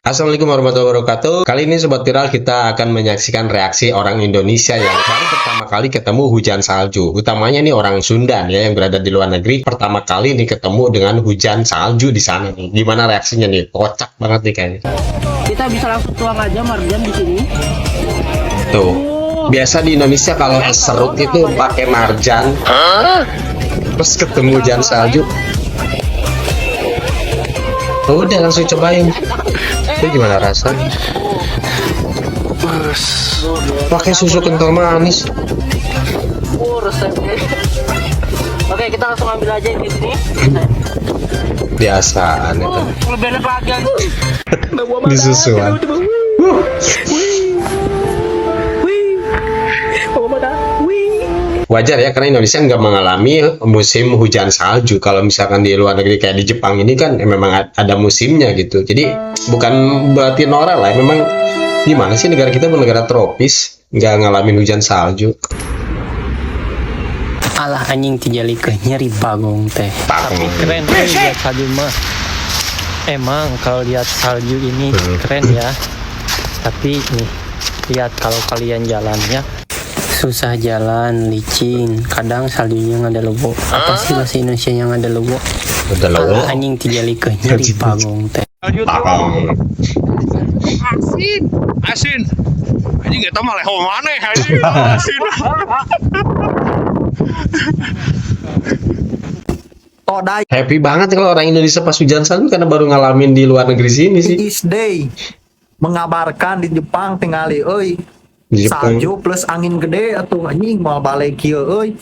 Assalamualaikum warahmatullahi wabarakatuh. Kali ini, Sobat Viral, kita akan menyaksikan reaksi orang Indonesia yang baru pertama kali ketemu hujan salju. Utamanya nih orang Sunda nih ya, yang berada di luar negeri, pertama kali nih ketemu dengan hujan salju di sana nih. Gimana reaksinya nih? Kocak banget nih kayaknya. Kita bisa langsung tuang aja marjan di sini. Tuh. Biasa di Indonesia kalau es serut itu pakai marjan. Terus ketemu hujan salju. Udah langsung cobain. Itu gimana rasanya? Pakai susu kental manis. Oh, resepnya. Oke, kita langsung ambil aja di sini. Biasaan itu. Lebih enak lagi aja. Di susuan. Wajar ya, karena Indonesia nggak mengalami musim hujan salju. Kalau misalkan di luar negeri kayak di Jepang ini kan memang ada musimnya gitu. Jadi bukan berarti norak lah, memang gimana sih, negara kita negara tropis nggak ngalamin hujan salju. Alah, anjing, tijalikeuh nyeri bagong teh. Bagong. Tapi keren eh, lihat salju mah. Emang kalau lihat salju ini keren ya. Tapi nih, lihat kalau kalian jalannya susah jalan, licin, kadang saljunya ngadalobo. Apa sih bahasa Indonesia yang ngadalobo? Udah Alah, lowo. Anjing, tijalikeuh nyeri bagong teh. Bagong. Asin, asin, anjing, eta mah leho maneh, anjing, asin. Today Happy banget kalau orang Indonesia pas hujan salju karena baru ngalamin di luar negeri sini sih. is day mengabarkan di Jepang tingali euy. Di Jepang. Salju plus angin gede atuh, anjing, moal balik kieu euy.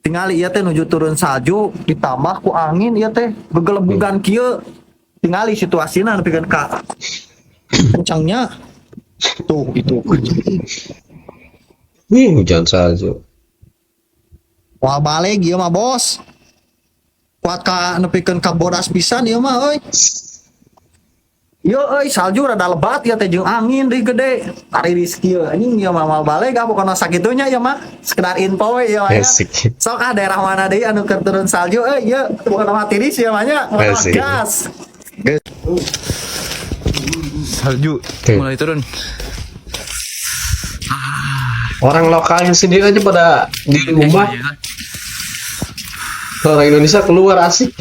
Tingali ieu teh nuju turun salju ditambah ku angin, ieu teh gegelebugan kieu. Tingali situasina nepikeun ka kencangnya tuh itu. Wih, hujan salju. Moal balik ieu mah, bos. Kuat ka nepikeun ka bodas pisan ieu mah euy. Yo euy, salju rada lebat ya teh jeung angin deui gede. Tariris kieu, anjing, ieu mah moal balik ah pokona sakitunya ieu mah. Sekedar info we ieu mah nya. Asik. Sok ah, daerah mana deui anu keur turun salju euy ieu, pokona mah tiris ieu mah nya. Pokona mah Asik. gas. Salju Tuh. mulai turun. Orang lokalnya sendiri aja pada di rumah. Orang Indonesia keluar asik.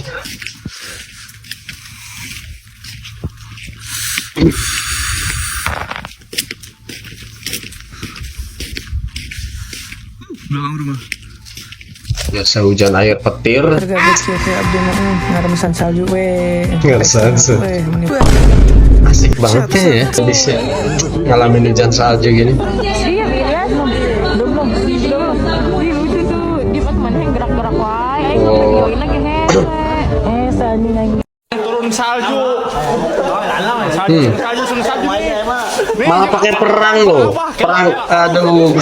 Belakang rumah. Biasa hujan air petir. Gabut sih teh, abdi mah ngaremesan salju we. Ngaremesan. We, meni Asik banget ya Indonesia ngalamin hujan salju gini. Iya, lihat belum belum belum belum. Ih, lucu tuh dia pas mana yang gerak-gerak wae, aing videoin lagi hehe. Eh, salju nangis. Turun salju, salju, salju, turun salju nih. Malah pakai perang loh. Perang, aduh.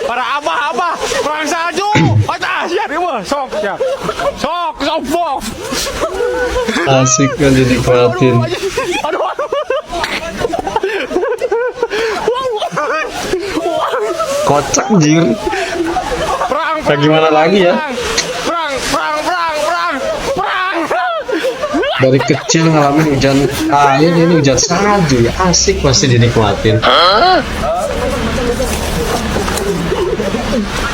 Para abah abah perang salju. Ah, siap ya mah, sok ya, sok sok bok. Asik kan dinikmatin. Aduh, aduh. Kocak jir. Perang. Kayak gimana lagi ya? Perang, perang, perang, perang, perang. Dari kecil ngalamin hujan air, ini hujan salju ya asik pasti dinikmatin.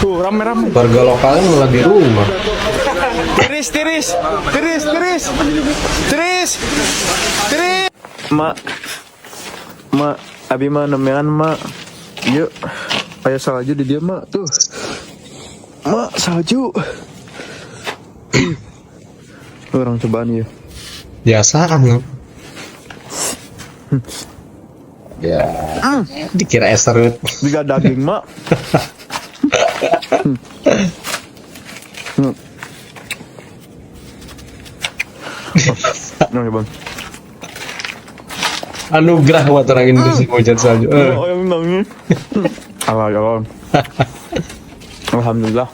Tuh rame rame. Warga lokalnya malah di rumah. Tiris, tiris, tiris, tiris, tiris, tiris. Mak, mak, abi mah nemean, mak. Yuk, aya salju di dia, mak, tuh. Mak, salju. Orang cobaan ya. Biasaan loh. Ya, dikira es serut. Juga daging, mak. Hmm. Nah, bang. Anugerah buat orang Indonesia hujan salju. Eh. Oh, yang nangis. Allah, ya Allah. Alhamdulillah.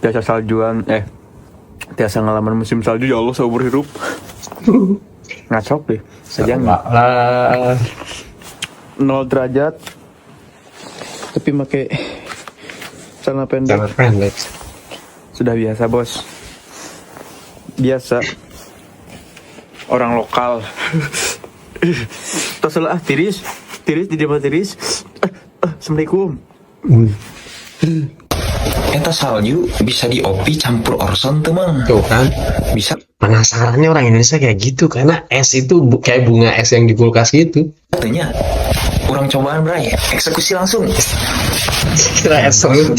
Biasa saljuan, eh. Biasa ngalaman musim salju, ya Allah, seumur hidup. Ngacok deh. Saja nggak. Lah, 0 derajat. Tapi make celana pendek. jangan pendek. Sudah biasa, bos. Biasa. Orang lokal. Tos ah, tiris. Tiris di dieu mah, tiris. Eh, eh, Assalamualaikum. Eta salju bisa diopi campur Orson tuh, Mang? Tuh kan. Bisa. Penasarannya orang Indonesia kayak gitu karena es itu kayak bunga es yang di kulkas gitu. Katanya urang cobaan, bray, eksekusi langsung. Kira es serut.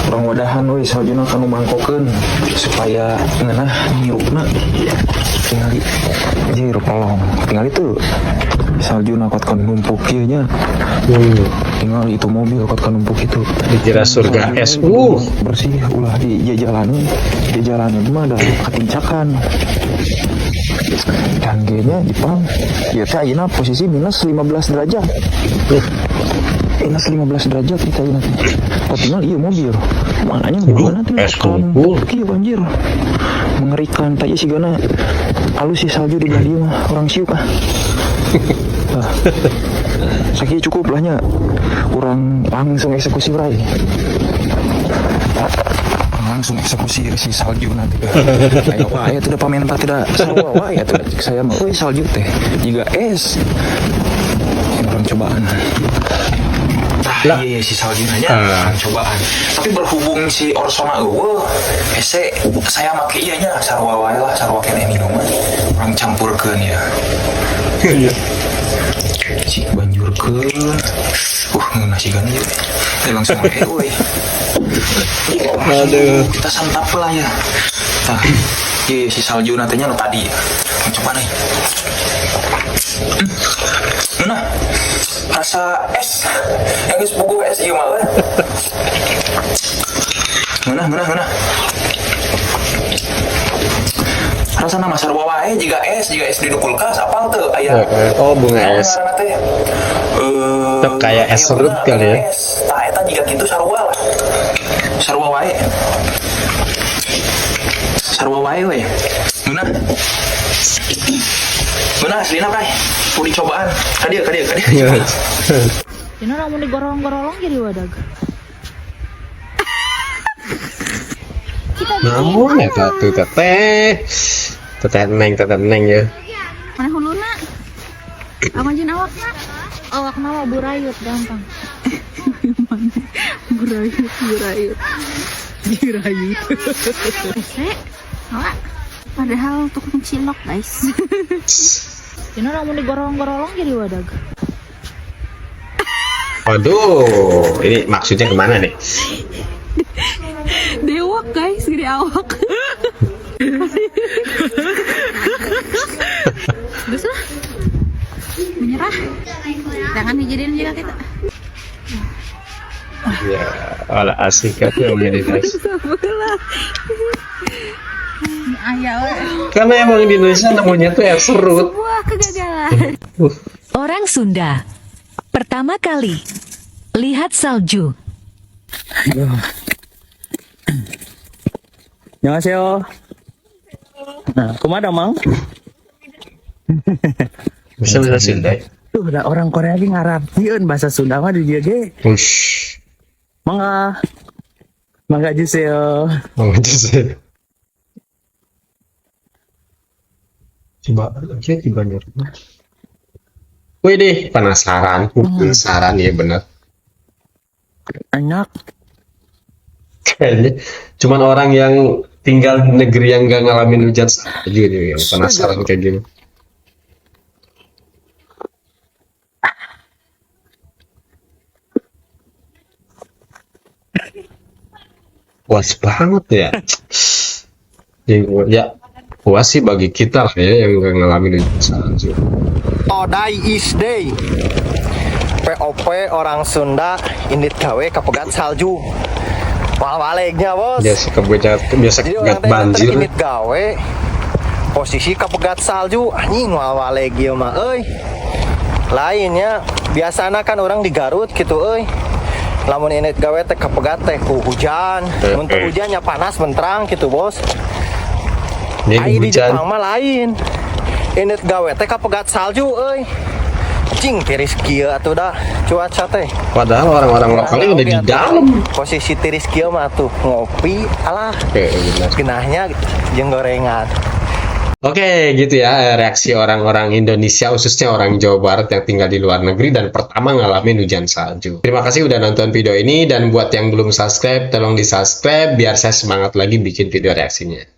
Urang wadahan we saljuna kanu mangkokeun supaya ngeunah ngirupna. Tingali jir pelong, tingali tuh saljuna kot kan numpuk kieu nya. Tingali itu mobil kot kan numpuk itu. Dikira surga es. Bersih, ulah di jalanan, di jalanan mah ada ketincakan. Dan kayaknya Jepang ya teh ayeuna posisi minus 15 derajat, minus 15 derajat kita ayeuna teh. Oh, tinggal iya mobil mananya Aduh, mana tuh es kumpul. Kieu banjir mengerikan tadi sih gana halus sih salju di belah dieu mah urang siuk ah. Ah. Sakieu cukup lah nya, urang langsung eksekusi, bray, langsung eksekusi si salju nanti. Ayo, ayo, tidak paminta tidak sarua wae atuh cek saya mah euy, salju teh jiga es. Ini urang cobaan. Tah, iya, si salju nanya, Ah. urang cobaan. Tapi berhubung si Orsona euweuh, hese saya make ieu nya, sarua wae lah, sarua keneh minuman. Urang campurkeun ya. Si banjurkeun. Ngeunah sigana ieu. Eh, langsung we euy. Aduh. Kita santap lah ya. Nah, iya si salju nantinya nu tadi. Coba nih. Nah, rasa es. Yang geus puguh es ieu mah euy. Ngeunah, ngeunah, ngeunah. Rasana mah sarua wae jiga es di kulkas, apal teu aya. Oh, bunga es. Ngaranna teh? Tetep kayak es serut kali ya. Es. Tah eta jiga kitu sarua lah. Sarua wae. Sarua wae we. Ngeunah. Ngeunah aslina, bray. Kudu dicobaan. Ka dieu, ka dieu, ka dieu. Ini lamun digorong-gorolong jadi wadag. Namun eta tuh teteh. Teteh neng, teteh neng ya. Mana huluna? Apa jeung awakna? Awakna mah burayut gampang. Burayut, burayut. Burayut. Hese. Awak. Padahal tukang cilok, guys. Ini lamun digorong-gorolong jadi wadag. Waduh, ini maksudnya kemana nih? Dewak, guys, gede awak. Terus lah. Menyerah. Jangan dijadiin juga kita. Ya, ala asik kan yang jadi guys. Ayah, Karena emang di Indonesia namanya tuh es serut. sebuah kegagalan. Orang Sunda pertama kali lihat salju. 안녕하세요. Nah, kumaha, Mang? Bisa bahasa Sunda ya? Tuh, da orang Korea ge ngarartieun bahasa Sunda mah di dieu ge. Ush. Mangga. Mangga 주세요. Mangga sih. Coba aja di Bandar. Wih deh, penasaran, penasaran ya bener. Enak. Kayaknya cuman orang yang tinggal di negeri yang gak ngalamin hujan salju nih yang penasaran kayak gini. Puas banget ya. Ya, ya puas sih bagi kita lah ya yang gak ngalamin hujan salju. Today is day. POV orang Sunda indit gawe kapegat salju. Moal balegnya, bos. Biasa kebecat, biasa Jadi kebecat orang teh banjir. indit gawe posisi kapegat salju, anjing moal baleg ieu mah euy. Lainnya biasana kan orang di Garut gitu euy. Lamun indit gawe teh kapegat teh ku hujan. Mun teu hujannya panas menterang gitu, bos. Ini Ai di hujan. Jepang mah lain. Indit gawe teh kapegat salju euy. Cing tiris kieu atuh dah cuaca teh. Padahal orang-orang lokalnya udah di dalam. Posisi tiris kieu mah tuh ngopi alah. Oke, benar. Genahnya jeung gorengan. Oke, gitu ya reaksi orang-orang Indonesia, khususnya orang Jawa Barat yang tinggal di luar negeri dan pertama ngalamin hujan salju. Terima kasih udah nonton video ini, dan buat yang belum subscribe, tolong di-subscribe biar saya semangat lagi bikin video reaksinya.